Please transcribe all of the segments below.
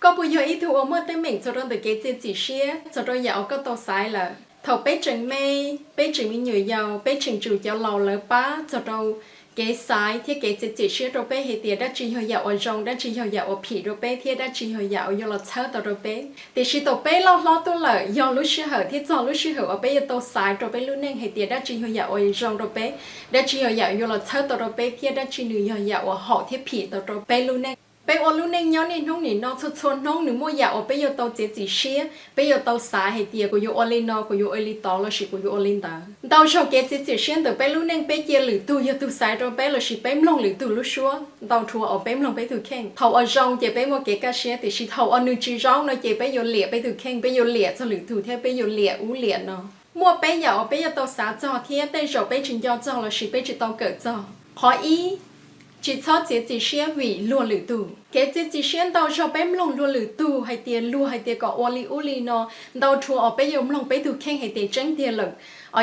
Koj puas yog ib tug uas muaj teeb meem txog rau ntawm kev txiav txim siab txog rau yam uas koj tau xaiv lawm? Thaum peb tseem me, peb tseem me nyuam yaus, peb tseem tsum cov laus lawv pab txog rau kev xaiv thiab kev txiav txim siab rau peb hais tias dab tsi yog yam uas zoo, dab tsi yog yam uas phim rau peb thiab dab tsi yog yam uas yuav los txhawb tau rau peb. Tiam sis thaum peb loj hlob tuaj lawm, yog lub sij hawm thiab txog lub sij hawm uas peb yuav tau xaiv rau peb lub neej hais tias dab tsi yog yam uas zoo rau peb, dab tsi yog yam yuav los txhawb tau rau peb thiab dab tsi nws yog yam uas haum thiab phim tau rau peb lub neej. Peb ua lub neej nyob niaj hnub nim no txhua txhua hnub nws muaj yam uas peb yuav tau txiav txim siab, peb yuav tau xaiv hais tias kuv yuav ua li no, kuv yuav ua li tod lossis kuv yuav ua li ntawd. Ntau zaug kev txiav txim siab ntawm peb lub neej peb cia lwm tug yog tus xaiv rau peb lossis peb mloog lwm tug lub suab ntau dhau uas peb mloog peb tus kheej. Thaum uas zoo ces peb muaj kev kaj siab, tiam sis thaum uas nws tsis zoo no ces peb yuav liam peb tus kheej, peb yuav liam txog lwm tug thiab peb yuav liam ub liam no. Muaj peb yam uas peb yuav tau xav txog thiab tej zaum peb tsis nco txog lossis peb tsis tau kawm txog. Qhov ib, tsis txhob txiav txim siab vim luag lwm tug. Kev txiav txim siab ntau zaug peb mloog luag lwm tug hais tias luag hais tias kom ua li ub li no, ntau dhau uas peb yuav mloog peb tus kheej hais tias tseeb tiag lawm,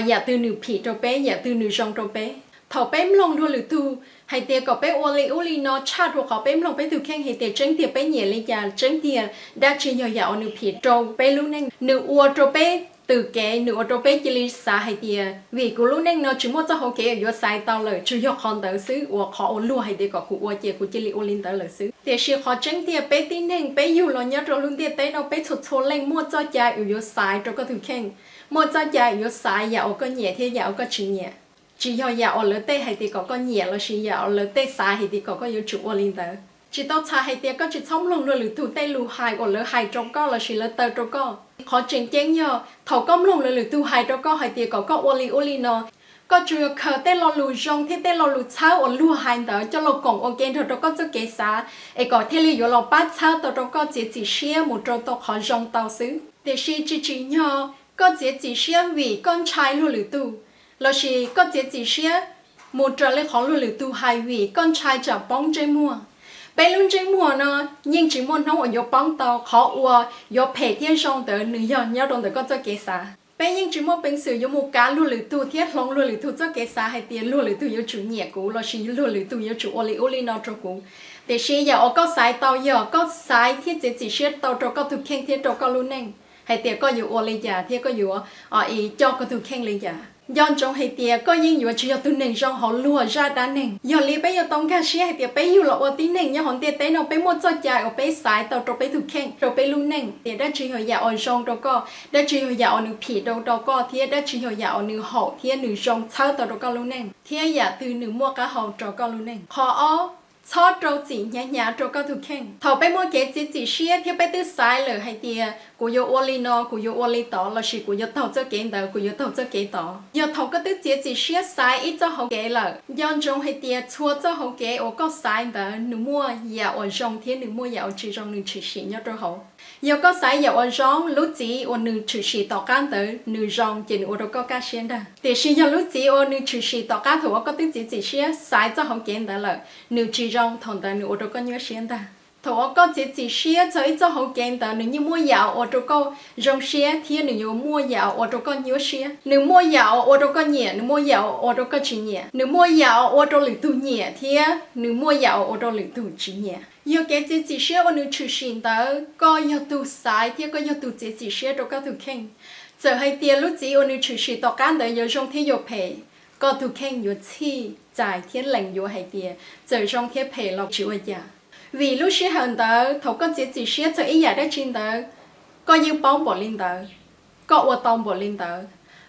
yam twg nws phim rau peb, yam twg nws zoo rau peb. Thaum peb mloog luag lwm tug hais tias kom peb ua li ub li no tshaj dhau qhov peb mloog peb tus kheej hais tias tseeb tiag peb nyiam li cas, tseeb tiag dab tsi yog yam uas nws phim rau peb lub neej, nws ua rau peb tws kev, nws ua rau peb cia li xav hais tias vim kuv lub neej no tsis muaj txoj hauv kev uas yuav xaiv tau lawm, tsuas yog qhov ntawd xwb uas qhov uas luag hais tias kom kuv ua ces kuv cia li ua li ntawd lawm xwb. Tiam sis qhov tseeb tiag peb tib neeg peb yug los nyob rau lub ntiaj teb no peb txhua txhua leej muaj txoj cai uas yuav xaiv rau koj tus kheej, muaj txoj cai uas yuav xaiv yam uas koj nyiam thiab yam uas koj tsis nyiam. Tsis yog yam uas lawv tej hais tias kom koj nyiam lossis yam uas lawv tej xaiv hais tias kom koj yuav tsum ua li ntawd. Tsis tau txhais hais tias koj tsis txhob mloog luag lwm tug tej lus hais uas lawv hais rau koj lossis lawv taw rau koj. Qhov tseem ceeb yog thaum koj mloog luag lwm tug hais rau koj hais tias kom koj ua li ub li no, koj tsuas yog khaws tej lo lus zoo thiab tej lo lus txhawb uas luag hais ntawd coj los koom ua ke nrog rau koj txoj kev xav, es kom thiaj li yuav los pab txhawb tau rau koj txiav txim siab mus rau tau qhov zoo tau xwb. Tiam sis tsis tsim nyog koj txiav txim siab vim koj ntshai luag lwm tug, lossis koj txiav txim siab mus raws li qhov luag lwm tug hais vim koj ntshai tsam poob ntsej muag. Peb lub ntsej muag no yeej tsis muaj hnub uas yuav poob tau, qhov uas yuav phem thiab zoo ntawd nws yog nyob rau ntawm koj txoj kev xav. Peb yeej tsis muaj peev xwm yuav mus kav luag lwm tug thiab hloov luag lwm tug txoj kev xav hais tias luag lwm tug yuav tsum nyiam kuv lossis luag lwm tug yuav tsum ua li ub li no rau kuv. Tiam sis yam uas koj xaiv tau yog koj xaiv thiab txiav txim siab tau rau koj tus kheej thiab rau koj lub neej hais tias koj yuav ua li cas thiab koj yuav coj koj tus kheej li cas. Nco ntsoov hais tias koj yeej yuav tsis yog tus neeg zoo hauv luag zaj dab neeg. Yog li peb yuav tau nkag siab hais tias peb yug los ua tib neeg nyob hauv ntiaj teb no peb muaj txoj cai uas peb xaiv tau rau peb tus kheej, rau peb lub neej, tias dab tsi yog yam uas zoo rau koj, dab tsi yog yam uas nws phim rau rau koj thiab dab tsi yog yam uas nws haum thiab nws zoo txhawb tau rau koj lub neej thiab yam twg nws muaj qab hau rau koj lub neej. Qhov ob, txhob rau txim hnyav hnyav rau koj tus kheej. Thaum peb muaj kev txiav txim siab thiab peb twb xaiv lawm hais tias kuv yuav ua li no, kuv yuav ua li tod lossis kuv yuav taug txoj kev ntawd, kuv yuav taug txoj kev tod. Yog thaum koj twb txiav txim siab xaiv ib txoj hauv kev lawm, nco ntsoov hais tias txhua txoj hauv kev uas koj xaiv ntawd nws muaj yam uas zoo thiab nws muaj yam uas tsis zoo nws tshwm sim nyob rau hauv. Yog koj xaiv yam uas zoo, lub txiv uas nws tshwm sim tom qab ntawd nws zoo ces nws ua rau koj kaj siab ntag. Tiam sis yog lub txiv uas nws tshwm sim tom qab thaum uas koj twb txiav txim siab xaiv txoj hauv kev ntawd lawm, nws tsis zoo, thaum ntawd nws ua rau koj nyuaj siab ntag. Thaum uas koj txiav txim siab txog ib txoj hauv kev ntawd nws yeej muaj yam ua rau koj zoo siab thiab nws yuav muaj yam ua rau koj nyuaj siab. Nws muaj yam uas ua rau koj nyiam, nws muaj yam uas ua rau koj tsis nyiam, nws muaj yam uas ua rau lwm tug nyiam thiab nws muaj yam uas ua rau lwm tug tsis nyiam. Yog kev txiav txim siab uas nws tshwm sim ntawd koj yog tus xaiv thiab koj yog tus txiav txim siab rau koj tus kheej. Txawm hais tias lub txiv uas nws tshwm sim tom qab ntawd yuav zoo thiab yuav phem, koj tus kheej yuav txhij txais thiab lees yuav hais tias txawm zoo thiab phem los tsis ua cas. Vim lub sij hawm ntawd thaum koj txiav txim siab txog ib yam dab tsi ntawd, koj yeej paub npaum li ntawd, koj ua tau npaum li ntawd,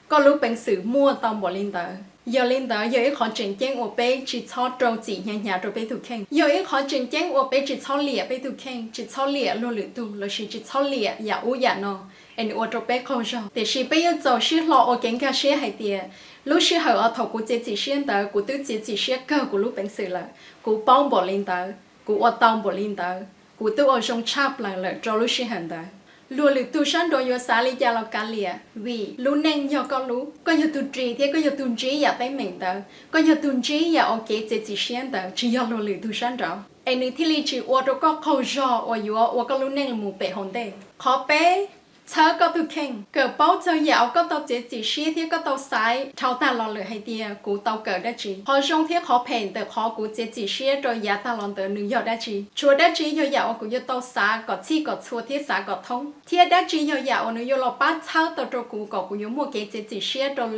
koj lub peev xwm muaj tau npaum li ntawd. Yog li ntawd yog ib qhov tseem ceeb uas peb tsis txhob rau txim hnyav hnyav rau peb tus kheej. Yog ib qhov tseem ceeb uas peb tsis txhob liam peb tus kheej, tsis txhob liam luag lwm tug lossis tsis txhob liam yam ub yam no es nws ua rau peb qaug zog. Tiam sis peb yuav txaus siab hlo ua kev nkag siab hais tias lub sij hawm uas thaum kuv txiav txim siab ntawd kuv twb txiav txim siab kawg kuv lub peev xwm lawm, kuv paub npaum li ntawd, kuv ua tau npaum li ntawd, kuv twb ua zoo tshaj plaws lawm rau lub sij hawm ntawd. Luag lwm tug sab nraud yuav xav li cas los kav liam, vim lub neej yog koj lub, koj yog tus ris thiab koj yog tus ntsib yam teeb meem ntawd, koj yog tus ntsib yam uas kev txiav txim siab ntawd, tsis yog luag lwm tug sab nraud, es nws thiaj li tsis ua rau koj qaug zog uas yuav ua koj lub neej mus pem hauv ntej. Qhov peb, Txhawb koj tug kheej, kawm paub txog yam uas koj tau txiav txim siab thiab koj tau xaiv dhau tag los lawm hais tias kuv tau kawm dab tsi. Qhov zoo thiab qhov phem ntawm qhov kuv txiav txim siab rau yav tag los ntawd nws yog dab tsi. Tshuav dab tsi yog yam uas kuv yuav tau xav kom txhij kom txhua thiab xav kom thoob, thiab dab tsi yog yam uas nws yuav los pab txhawb tau rau kuv kom kuv yuav muaj kev txiav txim siab rau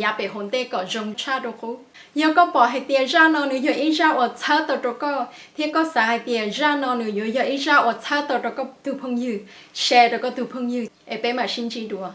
yav pem hauv ntej kom zoo tshaj rau qub. Yog koj pom hais tias zaj no nws yog ib zaj uas txhawb tau rau koj thiab koj xav hais tias zaj no nws yuav yog ib zaj uas txhawb tau rau koj tug phooj ywg, share rau koj tug phooj ywg es peb mam sib ntsib dua.